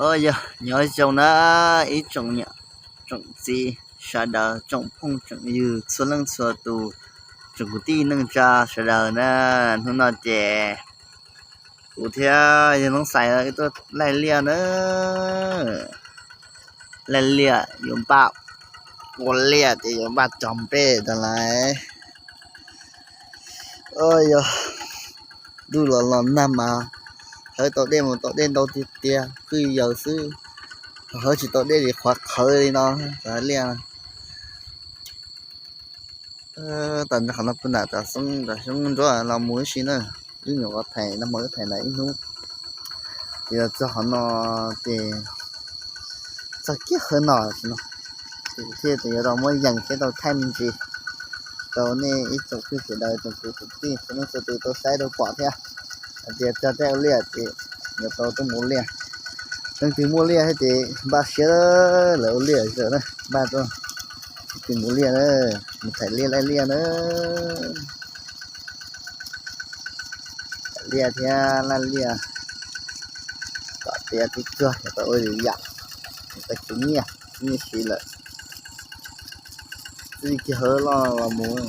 Yog nyob zoo na ib tsoom niam tsoom txiv sawv daws, tsoom phooj tsoom ywg txhua leej txhua tus, tsoom kwv tij neej tsa sawv daws na. Hnub no ces kuv thiab yawg Ntxoov Xais wb tuaj laij liaj na. Laij liaj yuav npaj ua liaj ces yuav npaj cog nplej tas lais. Yog ntuj los los nag mas hawv tau dej mus tau dej ntau tiag tiag, qwj yaws xwb, hawv tsis tau dej li qhuav qhawv li no. Cov liaj tas qhov no puag nram cov xyoob nruab los mus ib si na. Wb nyuam qhuav thaiv no mas wb thaiv ntawm ib hnub, ces los txog qhov no ces txog kiag qhov no no, ces thiaj yuav tau muab yees thiab tau thaij me ntsis rau nej ib tsoom phooj ywg sawv daws, tsoom kwv tsoom tij txhua leej txhua tus tau saib tau pom thiab. Hais tias cog dej ua liaj ces yuav tau tuaj mus ua liaj. Leej twg muaj liaj thiab ces npaj siab lawv ua liaj na, npaj tuaj, leej twg mus liaj na, mus thaiv liaj laij liaj na. Thaiv liaj thiab laij liaj kom tiav tib tsuag yog tau ua lwm yam, tau khwv nyiaj, khwv nyiaj siv lawm. Txij li kiag hawv loj los mus,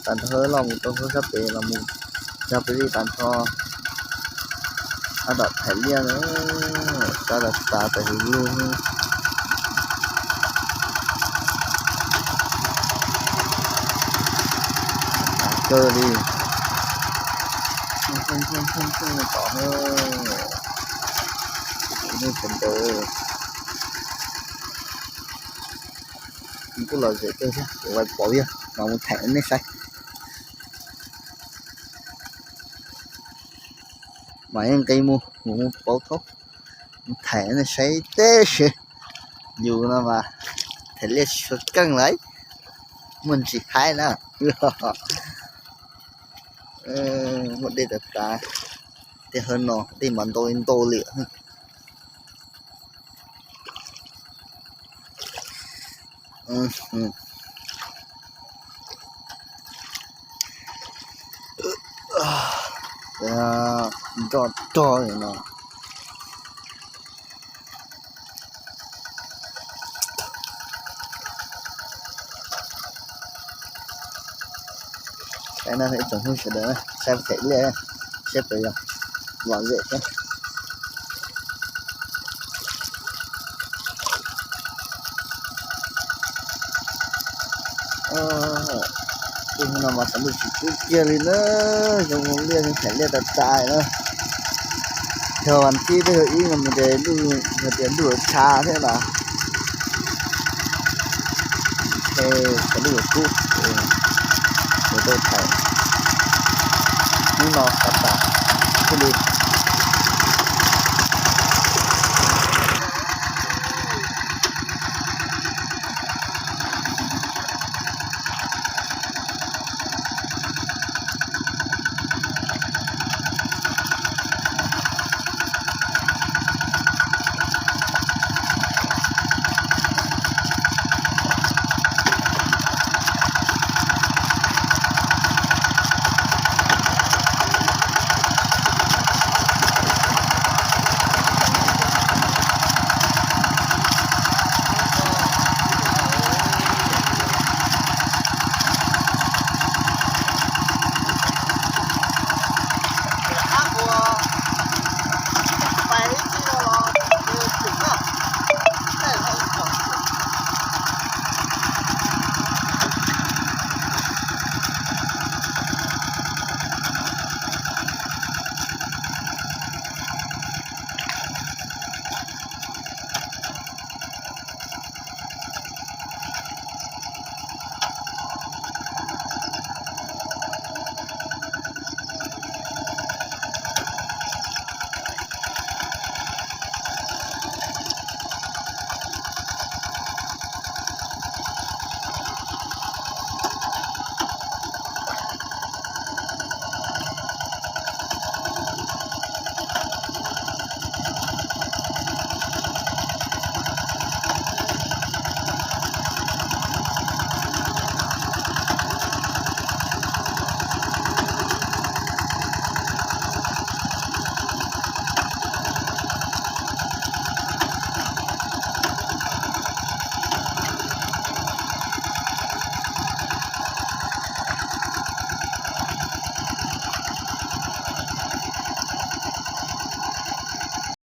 tag nrho hawv loj mus rau hauv sab pem los mus, cog pem li tag nrho. Tab tom thaiv liaj na, sab tas tas tas hws lug. Kawg li. Tom nej sawv daws, kuj lom zem kawg thiab, kuv vais pauv yog mas mus thaiv nej saib. Mas yeej nqis mus, mus pauv thaub, mus thaiv nej saib teb si. Yus no mas thaiv liaj tsis tshua keej lawm, muaj ntsis haib na. Muaj dej tas tas, tej hawv no dej mas ntau li ntau li. Nroj rog li no. Saib no ib tsoom phooj ywg sawv daws, saib thaiv liaj, saib puas yog lom zem thiab. Tej no mas qhov ntuj tsis kub kiag li na, zoo ua liaj zoo thaiv liaj tas tas na. Yog vas thib peb caug ib no mus ces ntuj, yog tias ntuj yuav tshav thiab los, qhov ntuj yuav kub, yuav tau thaiv. Hnub no xav tas thiaj li